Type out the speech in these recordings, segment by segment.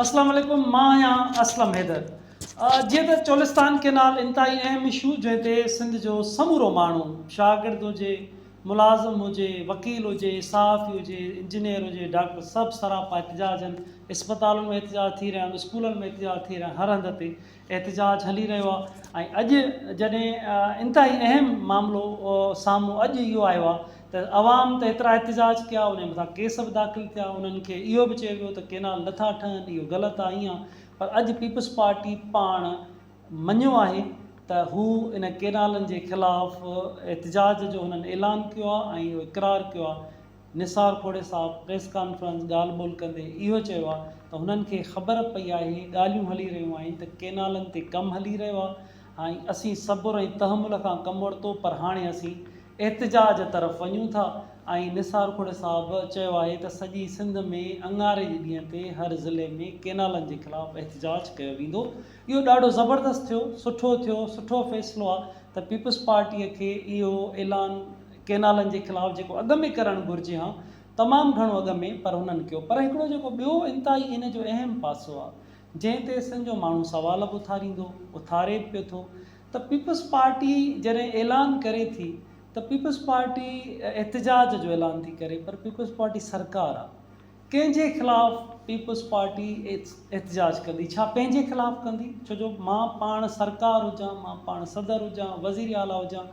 اسلام عليڪم مان آهيان اسلم حيدر جيئن ته چولستان ڪينال انتهائي اهم اشو جنهن تي سنڌ جو سمورو ماڻهو شاگرد هجي ملازم هجي وڪيل هجي صحافي هجي انجنيئر هجي ڊاڪٽر سڀ سراپا احتجاج آهن اسپتالن ۾ احتجاج ٿي رهيا آهن اسڪولن ۾ احتجاج ٿي رهيا آهن هر هنڌ تي احتجاج هلي رهيو آهي ۽ اڄ جڏهن انتهائي اهم معاملو سامهون اڄ اهو آيو آهي ته عوام ته ايترا احتجاج ڪيا انهن مٿان ڪيس به داخل ٿيا انهن کي اهو به چيو ويو ته ڪينال نٿا ٺهن اهو غلط آهي ائين آهي پر اڄ پيپلز پارٽي پاڻ مڃيو آهي ته هو ان ڪينالن جي خلاف احتجاج جو هنن اعلان ڪيو آهي ۽ اهو اقرار ڪيو آهي نثار کوڙي صاحب پريس ڪانفرنس ڳالهه ٻولهه ڪندي اهو چيو آهي ته هنن کي خبر پئي آهي ڳالهيون هلي رهيون آهن ته ڪينالن تي ڪم هلي رهيو آهي ۽ اسين صبر ۽ تحمل کان ڪم ورتو پر هاڻي اسين احتجاج طرف وڃون ٿا ۽ نثار کوڙي صاحب چيو آهي ته سڄي سنڌ ۾ اڱاري جي ڏينهن تي هر ضلعي ۾ ڪينالن جي خلاف احتجاج ڪيو ويندو اهو ڏاڍو زبردست ٿيو سٺو ٿيو سٺو فيصلو آهي ته پيپلز پارٽي کي اهو اعلان ڪينالن جي خلاف جيڪو اڳ ۾ ڪرڻ گهرجي هان تمام گهڻو اڳ ۾ پر هنن ڪيو پر هڪڙو جيڪو ٻيو انتهائي ان جو اهم پاسو آ جنهن تي سنڌ جو ماڻهو سوال به اٿاريندو اٿاري به پيو ٿو ته پيپلز پارٽي جڏهن اعلان ڪري ٿي ته پيپلز پارٽي احتجاج جو اعلان ٿي ڪري پر پيپلز پارٽي سرڪار آ ڪنهن جي خلاف پيپلز پارٽي احتجاج ڪندي؟ ڇا پنهنجي خلاف ڪندي؟ ڇو جو مان پاڻ سرڪار هجان، مان پاڻ صدر هجان، وزير اعليٰ هجان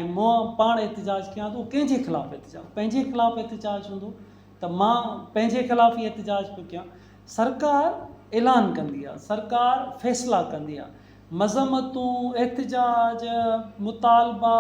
۽ مون پاڻ احتجاج ڪيان ته اهو ڪنهن جي خلاف احتجاج؟ پنهنجي خلاف احتجاج هوندو ته مان پنهنجي خلاف ئي احتجاج پيو ڪيان. سرڪار اعلان ڪندي آهي، سرڪار فيصلا ڪندي آهي. مذمتون، احتجاج، مطالبا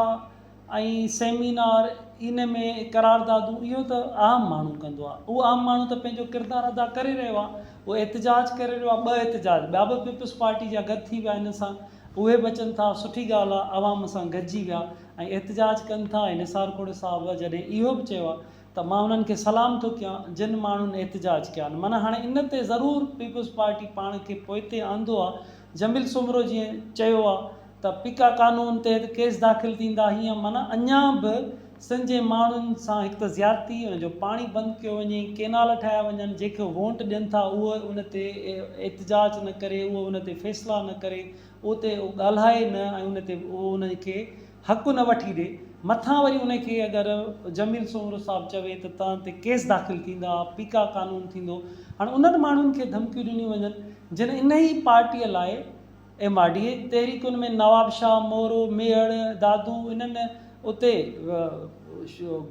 ۽ سيمينار ان ۾ قراردادون اهو ته عام ماڻهو ڪندو آهي اهو عام ماڻهو ته پنهنجو ڪردار ادا ڪري رهيو آهي اهو احتجاج ڪري رهيو آهي ٻه احتجاج ٻيا به پيپلز پارٽي جا گڏ ٿي ويا ان سان اهي به اچن ٿا سٺي ڳالهه آهي عوام سان گڏجي ويا ۽ احتجاج ڪن ٿا ۽ نثار کوڙي صاحب جڏهن اهو به چيو آهي ته مان انهن کي سلام ٿو ڪيان جن ماڻهن احتجاج ڪيا آهن معنيٰ هاڻي ان تي ضرور پيپلز پارٽي پاڻ کي پوئتي آندو آهي جميل سومرو جيئن چيو آهي ته پيڪا قانون تحت ڪيس داخل ٿيندا هيئن معنيٰ اڃا به سنڌ جي ماڻهن سان هڪ ته زيادتي ان جو پاڻي بند ڪيو وڃي ڪينال ٺاهيا وڃن جنهن کي وونٽ ڏين ٿا اهو ان تي احتجاج نه ڪري اهو ان تي فيصلا نه ڪري اهو تي اهو ڳالهائي نه ۽ ان تي اهو ان کي حق نه وٺي ڏي مٿان وري ان کي اگر جميل سومرو صاحب چوي ته توهان تي ڪيس داخل ٿيندا پيڪا قانون ٿيندو هاڻي انهن ماڻهن کي ڌمڪيون ڏنيون وڃن جن ان ئي پارٽيء لاء ايم آر ڊي تحريڪن ۾ نوابشاهه، مورو، ميهڙ، دادو انهن اتي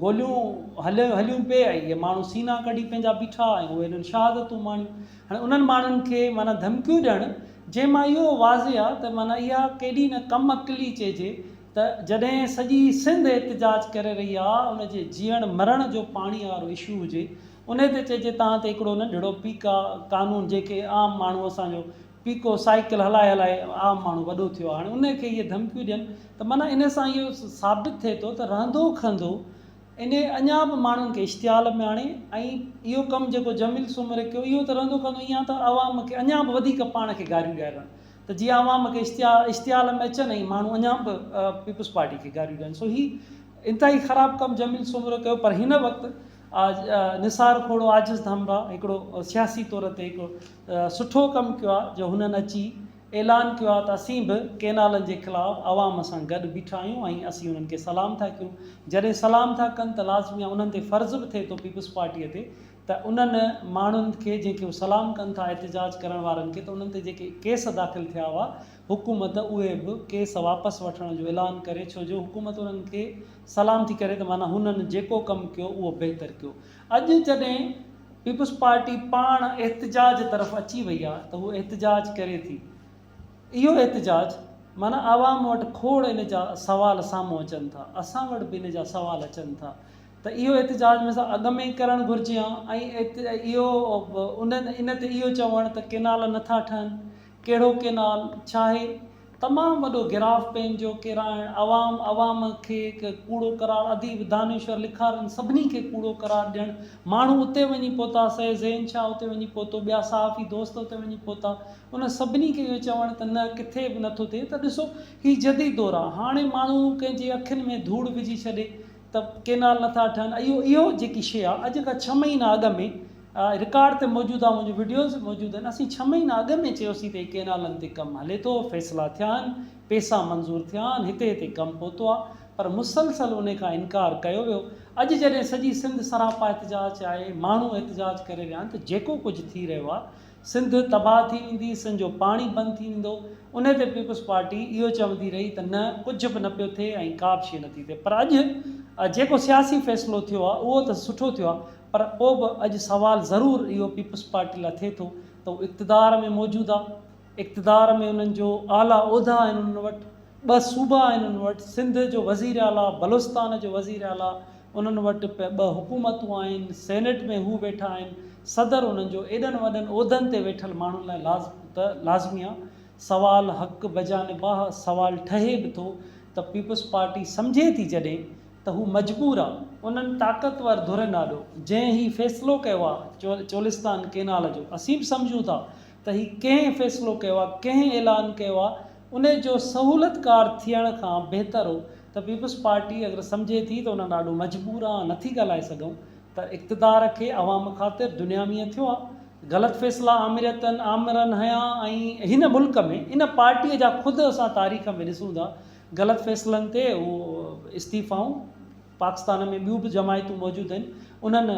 گوليون هليون پئي ۽ اهي ماڻهو سينا ڪڍي پنهنجا بيٺا ۽ اهي انهن شهادتون ماڻيون. هاڻي انهن ماڻهن کي معنيٰ ڌمڪيون ڏيڻ جنهن مان اهو واضح آهي ته معنيٰ اها ڪيڏي نه ڪم عقلي چئجي ته جڏهن سڄي سنڌ احتجاج ڪري رهي آهي ان جي جيئڻ مرڻ جو پاڻي وارو اشو هجي انهي تي چئجي توهان تي هڪڙو ننڍڙو پيڪا قانون جنهن کي عام ماڻهو اسان جو پيڪو سائيڪل هلائي هلائي عام ماڻهو وڏو ٿيو آهي هاڻي ان کي اهي ڌمڪيون ڏين ته معنيٰ ان سان اهو ثابت ٿئي ٿو ته رهندو کهندو ان اڃا به ماڻهن کي اشتعال ۾ آڻي ۽ اهو ڪم جيڪو جميل سومري ڪيو اهو ته رهندو کهندو ائين ته عوام کي اڃا به وڌيڪ پاڻ کي گاريون ڏيارڻ ته جيئن عوام کي اشتعال ۾ اچن ۽ ماڻهو اڃا به پيپلز پارٽي کي گاريون ڏين سو هي انتهائي خراب ڪم جميل سومرو ڪيو پر هن وقت نثار کوڙو عاجز ڌامراهه هڪڙو سياسي طور تي هڪڙو سٺو ڪم ڪيو آهي جو هنن اچي اعلان ڪيو آهي ته اسين به ڪينالن جي خلاف عوام سان گڏ بيٺا آهيون ۽ اسين انهن کي سلام ٿا ڪيون جڏهن سلام ٿا ڪن ته لازمي آهي انهن تي فرض به ٿئي ٿو پيپلز پارٽيء تي ته انهن ماڻهن کي جنهن کي هو سلام ڪن ٿا احتجاج ڪرڻ وارن کي ته انهن تي جيڪي ڪيس داخل ٿيا هئا حڪومت اهي به ڪيس واپس وٺڻ جو اعلان ڪري ڇو جو حڪومت انهن کي سلام ٿي ڪري ته معنيٰ هنن جيڪو ڪم ڪيو اهو بهتر ڪيو اڄ جڏهن پيپلز پارٽي پاڻ احتجاج طرف اچي وئي آ ته هو احتجاج ڪري ٿي اهو احتجاج معنيٰ عوام وٽ کوڙ ان جا سوال سامهون اچن ٿا اسان وٽ به ان جا سوال اچن ٿا ته اهو احتجاج ۾ اڳ ۾ ئي ڪرڻ گهرجي ها ۽ اهو انهن ان تي اهو چوڻ ته ڪينال نٿا ٺهن ڪهڙو ڪينال ڇاهي تمام وڏو گراف پين جو ڪيرائڻ، عوام عوام کي ڪوڙو قرار، اديب، دانشور، لکارن سڀني کي ڪوڙو قرار ڏيڻ، ماڻهو اتي وڃي پهتا، سيد زين شاهه اتي وڃي پهتو، ٻيا صحافي دوست اتي وڃي پهتا، ان سڀني کي اهو چوڻ ته نه ڪٿي به نٿو ٿئي ته ڏسو هي جديد دور آ هاڻي ماڻهو ڪنهن جي اکين ۾ ڌوڙ وجهي ڇڏي ته ڪينال نٿا ٺهن اهو اهو جيڪي شيء آ اڄ کان ڇهه مهينا اڳ ۾ رڪارڊ تي موجود آهي منهنجون وڊيوز به موجود آهن اسين ڇهه مهينا اڳ ۾ چيوسين ته هي ڪينالن تي ڪم هلي ٿو فيصلا ٿيا آهن پيسا منظور ٿيا آهن هتي هتي ڪم پهتو آهي پر مسلسل انهي کان انڪار ڪيو ويو اڄ جڏهن سڄي سنڌ سراپا احتجاج آهي ماڻهو احتجاج ڪري رهيا آهن ته جيڪو ڪجهه ٿي رهيو آهي سنڌ تباهه ٿي ويندي، سنڌ جو پاڻي بند ٿي ويندو، انهي تي پيپلز پارٽي اهو چوندي رهي ته نه ڪجهه به نه پيو ٿئي ۽ ڪا به شيء نه ٿي ٿئي پر اڄ جيڪو سياسي فيصلو ٿيو آهي اهو ته سٺو ٿيو آهي پر پوء به اڄ سوال ضرور اهو پيپلز پارٽي لاء ٿئي ٿو ته هو اقتدار ۾ موجود آهي، اقتدار ۾ انهن جو اعليٰ عهدا آهن انهن وٽ، ٻه صوبا آهن انهن وٽ، سنڌ جو وزير اعليٰ، بلوچستان جو وزير اعليٰ، انهن وٽ ٻه حڪومتون آهن، سينيٽ ۾ هو ويٺا آهن، صدر انهن جو ايڏن وڏن عهدن تي ويٺل ماڻهن لاء لاز ته لازمي آ. سوال حق بجانباه سوال ٺهي به ٿو ته پيپلز پارٽي سمجهي ٿي جڏهن ته هو مجبور آ انهن طاقتور ڌرين آڏو جنهن هي فيصلو ڪيو آ چولستان ڪينال جو اسين به سمجهون ٿا ته هي ڪنهن فيصلو ڪيو آ ڪنهن اعلان ڪيو آ انهي جو سهولتڪار ٿيڻ کان بهتر هو ته پيپلز پارٽي اگر سمجهي ٿي ته انهن آڏو مجبور آ نٿي ڳالهائي سگهون ته اقتدار کي عوام خاطر دنيا ۾ ائين ٿيو آ غلط فيصلا آمريتن آمرن هنيا ۽ هن ملڪ ۾ ان پارٽي جا خود اسان تاريخ ۾ ڏسون ٿا غلط فيصلن تي اهو استعيفائون پاڪستان ۾ ٻيون به جماعتون موجود آهن انهن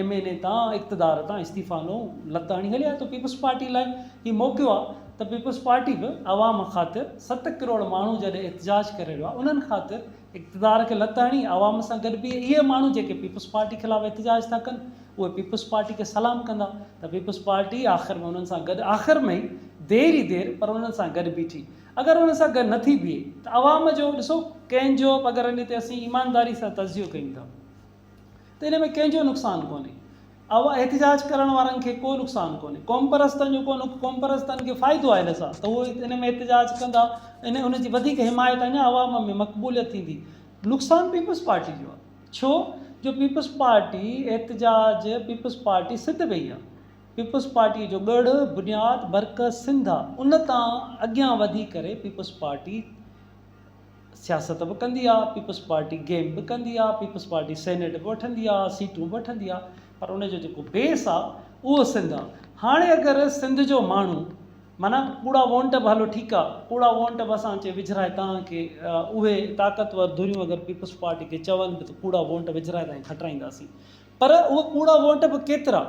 ايم اين اي تان اقتدار تان استعيفا نو لت هڻي هليا ته پيپلز پارٽي لاء هي موقعو آهي ته پيپلز پارٽي به عوام خاطر ست ڪروڙ ماڻهو جڏهن احتجاج ڪري رهيو آهي انهن خاطر اقتدار کي لت هڻي عوام سان گڏ بيهي اهي ماڻهو جيڪي پيپلز پارٽي خلاف احتجاج ٿا ڪن اهي پيپلز پارٽي کي سلام ڪندا ته پيپلز پارٽي آخر ۾ انهن سان گڏ آخر ۾ دير ئي دير پر انهن سان گڏ بيٺي اگر ان سان گڏ نٿي بيهي ته عوام جو ڏسو ڪنهن جو به اگر ان تي اسين ايمانداري سان تجزيو ڪيون ٿا ته ان ۾ ڪنهن جو نقصان ڪونهي عوا احتجاج ڪرڻ وارن کي ڪو نقصان ڪونهي قومپرستن جو ڪو قومپرستن کي فائدو آهي ان سان ته هو ان ۾ احتجاج ڪندا ان ان جي وڌيڪ حمايت اڃا عوام ۾ مقبوليت ٿيندي نقصان پيپلز پارٽي جو آهي ڇو جو پيپلز پارٽي احتجاج پيپلز پارٽي سڌ وئي آهي پيپلز پارٽيء جو ڳڙهه، بنياد، مرڪز سنڌ آ، ان تان اڳيان وڌي ڪري پيپلز پارٽي سياست به ڪندي آ، پيپلز پارٽي گيم به ڪندي آ، پيپلز پارٽي سينيٽ به وٺندي آ، سيٽون به وٺندي آ، پر ان جو جيڪو بيس آ اهو سنڌ آ. هاڻي اگر سنڌ جو ماڻهو معنيٰ ڪوڙا وونٽ به هلو ٺيڪ آ، ڪوڙا وونٽ به اسان چئي وجهرائي تان کي اهي طاقتور ڌريون اگر پيپلز پارٽي کي چون به ته ڪوڙا وونٽ وجهرائي تان کي کٽرائينداسين پر اهي ڪوڙا ووٽ به ڪيترا؟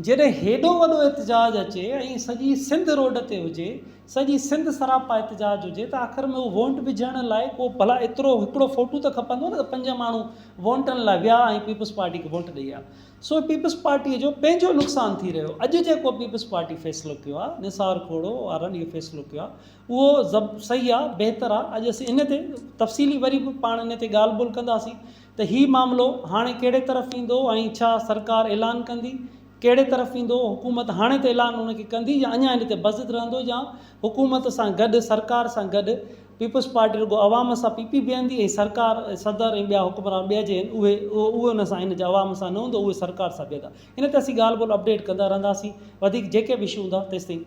جڏهن هيڏو وڏو احتجاج اچي ۽ سڄي سنڌ روڊ تي هجي، سڄي سنڌ سراپا احتجاج هجي ته آخر ۾ اهو وونٽ وجهڻ لاء ڪو ڀلا ايترو هڪڙو فوٽو ته کپندو نه ته پنج ماڻهو وونٽن لاء ويا ۽ پيپلز پارٽي کي وونٽ ڏئي آيا. سو پيپلز پارٽيء جو پنهنجو نقصان ٿي رهيو. اڄ جيڪو پيپلز پارٽي فيصلو ڪيو آهي، نثار کوڙو وارن اهو فيصلو ڪيو آهي، اهو زب صحيح آهي، بهتر آهي. اڄ اسين ان تي تفصيلي وري به پاڻ ان تي ڳالهه ٻولهه ڪنداسين. ته هي معاملو هاڻي ڪهڙي طرف ويندو ۽ ڇا سرڪار اعلان ڪندي ڪهڙي طرف ويندو حڪومت هاڻي ته اعلان ان کي ڪندي يا اڃا ان تي بضد رهندو يا حڪومت سان گڏ سرڪار سان گڏ پيپلز پارٽي رڳو عوام سان پي پي بيهندي ۽ سرڪار صدر ۽ ٻيا حڪمران ٻيا جي آهن اهي اهي ان سان ان جا عوام سان نه هوندو اهي سرڪار سان بيهندا ان تي اسين ڳالهه ٻولهه اپڊيٽ ڪندا رهنداسين وڌيڪ جيڪي به اشو هوندا تيستائين.